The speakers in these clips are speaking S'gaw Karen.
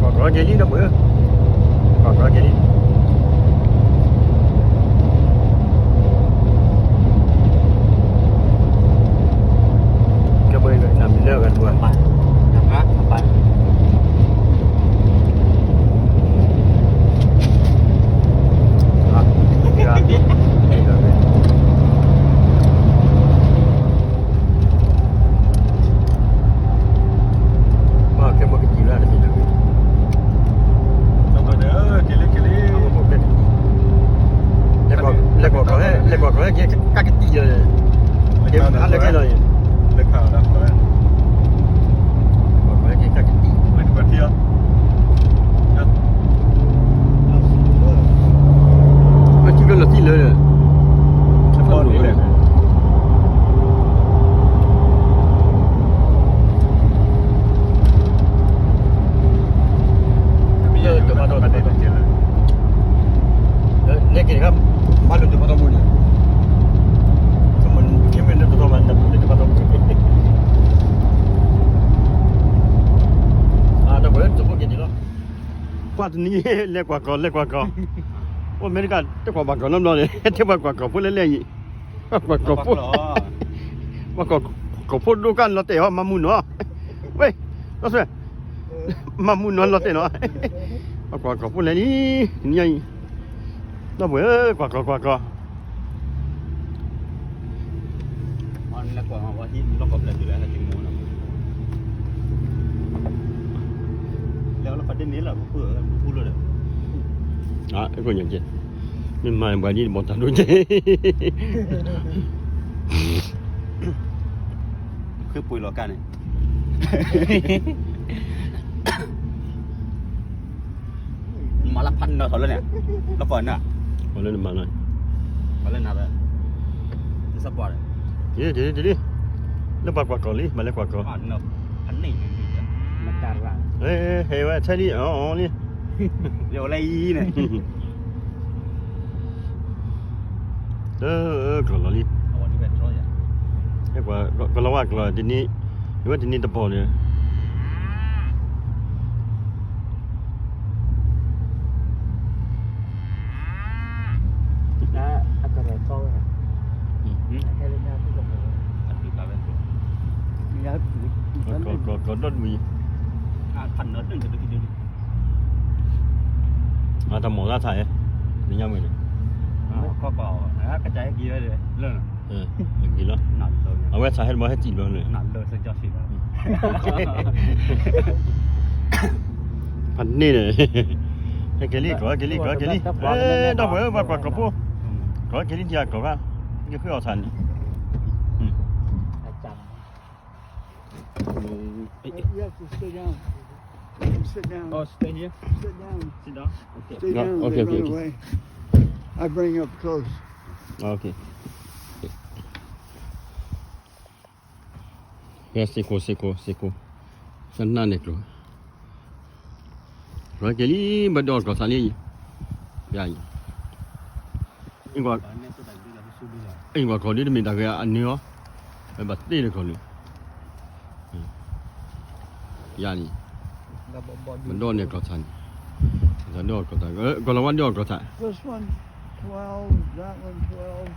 ကွၢ်ကီက့ၤလံ ဒီပုၢ်ဝဲၢ်, ကွၢ်ကီက့ၤလံ. ကဲ ပှၤနမံၤလၢအဂၤတပှၤ, ကဲ မ့ၢ်က့ၤလၢတမံၤလၢ်, က့ၤလံ က့ၤလံ, လဲၤကွၢ်ကီၤ လဲၤကွၢ်ကီၤ က့ၤကးကတံၢ်လီၤ, က့ၤဟးလၢခဲလီၤ, လဲၤကွၢ်ကီၤ က့ၤကးကတံၢ်, မ့ၢ်ထံၣ်လၢလီၤတံၢ်လၢ တဘၣ်ဒီး လဲၤက့ၤတခါ ဘၣ်လိာ်တဘၣ်ထီၣ်မူန့ၣ်, တဘၣ်ထီၣ်မူန့ၣ်, ဒီပုၢ်ဝဲၢ် တဖိက့ၤဒံးလီၤ, ကွၢ်တနံၤ လဲၤကွၢ်ကီၤ လဲၤကွၢ်ကီၤ, အိၣ်အမဲရကၤ တကွၢ်ဘၣ်ကီၤနီတဘျီန့ၣ် တဲပှၤကွၢ်ကီၤဖိလဲၣ်လဲၣ်အံၤ, ပှၤကွၢ်ကီၤဖိ ပှၤကွၢ်ကီၤဖိဒိၣ်ကၢ်လီၤတဲာ်အီၤ မၤမူနီၤ, ဝဲ လီၤဆဲ မၤမူနီၤလီၤတဲာ်နီၤ, ပှၤကွၢ်ကီၤဖိလဲၣ်လံ, နံၤအံၤ, ဒီပုၢ်ဝဲၢ် ကွၢ်ကီၤ ကွၢ်ကီၤ လီၤကီၢ်ဖျဲၣ်တုၤလၢဟဲက့ၤမူနီၤ, လၢလီၤကီၢ်ဒ်န့ၣ်လီၤ ပူလီၤဒီး, အကိၣ်ညါက့, မ့ၢ်မၤဘှၤဒ်ဘီၣ်တၢ်ဒိၣ်က့, ဃ့ပှ့ၤလီၤကါန့ၣ် မၤလၢဖးနၢၤထီၣ်လၢန့ၣ်, လၢပှၤနၢၤ, ပှၤလၢနမၤနၢၤ, ပှၤလၢနၤ, တစၢ်ပှၤ, တ့လံ, တ့လံ, လၢပှၤကွၢ်ကီၤလံ မၤလဲၤကွၢ်ကီၤ, ဟဲဝဲထဲလံ အီၤအီၤလံ, လၢအီၤလၢအံၤန့ၣ် ကီၤလီၤလံ, ကီၤလီၤဝဲကီၤ တနံၤ, အဝဲတနံၤတဘီန့ၣ်, ကီၤဒီးတမံၤ, အတၢ်မီၢ်လၢထး, နညါမ့ၢ်န့ၣ်, ကီၢ်ကီၢ်, ကစၢ်ဟဲက့ၤဝဲလၢ, က့ၤလီၤ, အဝဲထးဟဲတဘီဟဲစံၣ်ဘျီန့ၣ်, ဖးန့ၢ်န့ၣ်, ဟဲက့ၤလံ ကီၤဟဲက့ၤလံ ကီၤဟဲက့ၤလံ, ဒီပုၢ်ဝဲၢ် ပှၤကွၢ်ကီၤဖိ, ကီၤဟဲက့ၤလံ ထံဂၤကီၤဂၤ, ယဃ့အီၣ်ဆၣ်န့ၣ် You have to sit down. Sit down. Oh, stay here? Sit down. Sit down? Sit down. Sit down. Okay, okay, okay. They run away. I bring up close. Okay. ကဲ စ့ၢ်ကီး စ့ၢ်ကီး စ့ၢ်ကီး သနၢ်န့ၣ်ကျိၤ ရၢက့ၤလံ ဘၣ်ဒီးကီၢ်သးလံ ယၤအံၤ အ့ၣ် ကွၢ်ကီၤဒ်တမ့ၢ်တၢ်ဂ့ၤအနၢၤအီၤ ဝဲဘၣ်တ့ၢ်လၢကီၢ်န့ၣ် ယၤန့ၣ် ဘၣ်ဒီးန့ၣ်ကီၢ်သးန့ၣ် ကီၢ်သးဒီးကီၢ်သး ကီၢ်လီၤဝါဒီးကီၢ်သး This one, twelve, that one, twelve.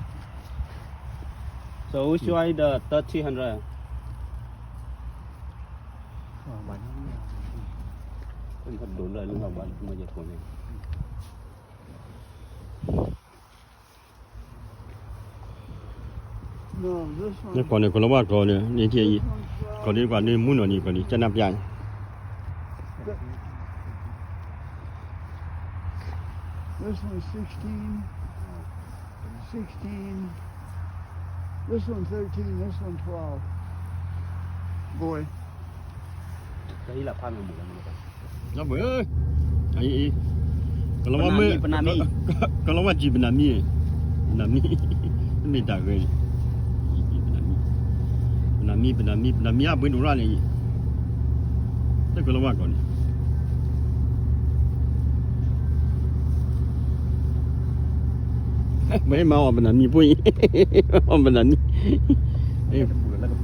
So which one is the thirteen hundred? ဒိၣ်လၢနဘၣ်မ့ၢ်ယဖိန့ၣ် No, this one. နကွၢ်န့ၣ်ကီၢ်လီၤဝါကီၢ်န့ၣ် န့ၢ်က့ၤအံၤ ကီၢ်ဒ်ကွၢ်န့ၣ်မူနီၢ်န့ၣ် ကီၢ်န့ၣ် ကနၢ်ပျၢ်အံၤ This one's sixteen. Sixteen. This one thirteen, this one twelve. Boy. လီၤဘှံးဧၢ, အံၤအံၤ, ကလီၤဝါမ့ၢ်, ပနၢ်မံ, ကလီၤဝါကံၢ်ပနၢ်မံ, ပနၢ်မံ, တမ့ၢ်တၢ်ဂ့ၤန့ၣ်, ပနၢ်မံ ပနၢ်မံ ပနၢ်မံအဘှံးဒိၣ်ရၣ်န့ၣ်အံၤ, တကလီၤဝါကီၢ်န့ၣ် ဝဲမၤအီၣ်ပနၢ်မံဖိအံၤ, အီၣ်ပနၢ်မံ,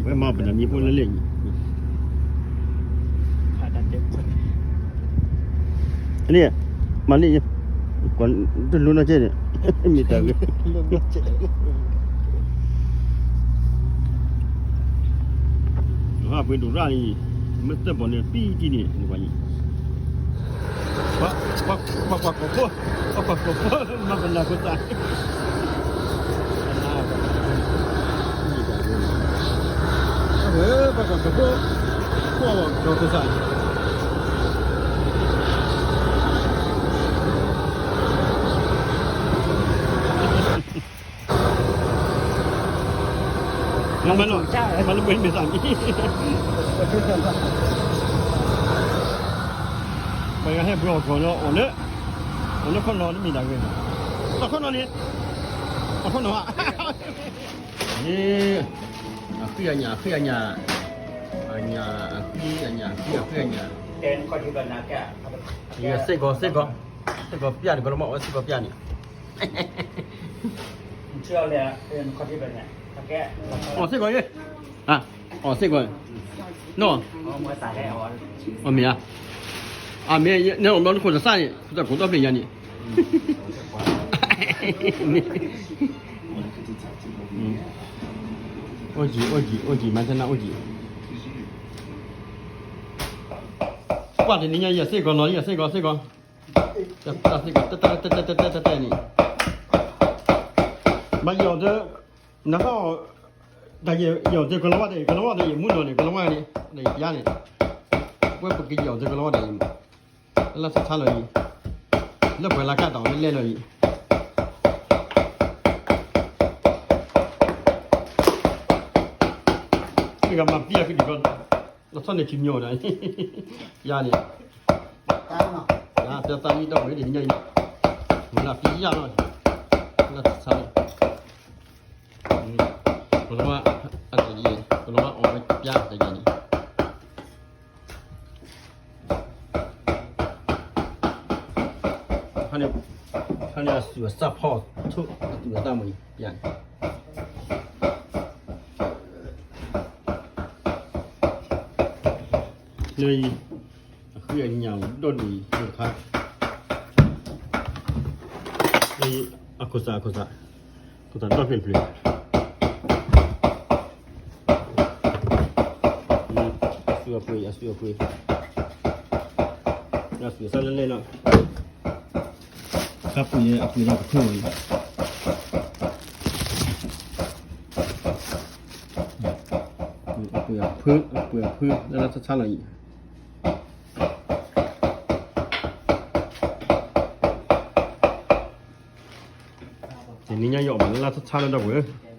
ဝဲမၤအီၣ်ပနၢ်မံဖိလၢလဲၣ်အံၤ, ဖးတၢ်တဲပှဲၤ, န့ၣ်, မၤန့ၢ်, ကွၢ်တလူနီၢ်ကဲန့ၣ်, မ့ၢ်တၢ်ဂ့ၤ, ပှ့ၤဒိၣ်ရၣ်န့ၣ်, မ့ၢ်သၢဘီၣ်န့ၣ် ပံကံန့ၣ်, ပှၤကွၢ်ကီၢ်ဖိ, ပှၤကွၢ်ကီၢ်ဖိ, မၤပနၢ်ဖိသၣ် ပှၤကွၢ်ကီၢ်ဖိ, ပှၤကွၢ်ကီၢ်ဖိသၣ် မၤလၢပှဲၤမ့ၢ်သၣ်မံၤ, ပှၤဟဲပှ့ၤအီၣ်ကီၢ်လီၤ အီၣ်လၢ, အီၣ်လၢခီနီၤတမ့ၢ်ဒၣ်ဂ့ၤ, အီၣ်ခီနီၤန့ၣ်, အီၣ်ခီနီၤဧါ, အဃံအညၣ် အဃံအညၣ်, အညၣ်အဃံအညၣ် အဃံအဃံအညၣ်, စ့ၢ်ကီး စ့ၢ်ကီး စ့ၢ်ကီးပျၢ်န့ၣ် ကလီၤမၢ်အီၣ်စ့ၢ်ကီးပျၢ်န့ၣ်, အီၣ်စ့ၢ်ကီးယဲ, အီၣ်စ့ၢ်ကီး, နီၢ်, အမ့ၢ်ဧါ, အမ့ၢ် နအီၣ်ဘျီနခိၣ်တစၢ်န့ၣ် ခိၣ်တၢ်ခိၣ်ဒီဖျၢၣ်ညါန့ၣ်, အိၣ်ကံၤ အိၣ်ကံၤ အိၣ်ကံၤ မၤတနၢ်အိၣ်ကံၤ, ကွၢ်တနံၤညါ ယစ့ၢ်ကီးနီၤ ယစ့ၢ်ကီး စ့ၢ်ကီး, တၢ်စ့ၢ်ကီး တၢ်တၢ်တၢ်တၢ်တၢ်တၢ်န့ၣ်, မ့ၢ်ယီၤတ, နဟီၣ်, တၢ်ယီၤတကလီၤဝါတအံၤ ကလီၤဝါတအံၤ မူနီၤန့ၣ် ကလီၤဝါန့ၣ် တအံၤပျါန့ၣ်, ဝဲပကယီၤတကလီၤဝါတအံၤ, လၢဆါဆါလီၤအံၤ, လၢပှဲၤလၢကၢ်တီၤလဲၣ်လီၤအံၤ, မ့ၢ်ဂၤမၤပျံၤအီၤကဒံးကီး, လီၤဆီန့ၣ်ဆံးမံၤဒီး, ယၤန့ၣ်, ယၤသးမံဒီးဝဲဒ်ညါအံၤ, မၤလၢပျံၤယၤလီၤ, လၢဆါဆါလီၤ, ကလီၤဝါ, အတယံၤ, ကလီၤဝါအီၣ်ဝဲပျါတယံၤန့ၣ် ခါန့ၣ်, ခါန့ၣ်အစူၢ်အစၢ်ဖီၣ်ထိၣ် အသူၣ်အသၣ်မ့ၢ်ပျါန့ၣ်, လၢအံၤ, အဃံအညၣ်ဒီၣ်ဒံးတခါ, လၢအံၤ, အခိၣ်သၣ် အခိၣ်သၣ်, ခိၣ်သၣ်ဒီဖျၢၣ်တဖျၢၣ် အစူၢ်အပှ့ၤ အစူၢ်အပှ့ၤ, အစူၢ်အစၢ်လၢလဲၣ်လီၤ, ခါပှ့ၤအပှ့ၤဒီးကထိၣ်အံၤ, အပှ့ၤအဖု အပှ့ၤအဖု လၢလၢဆါဆါလီၤအံၤ, တနံၤညါယအီၣ်ဘၣ်လၢလၢဆါဆါလၢဒီပုၢ်ဝဲၢ်ဧၢ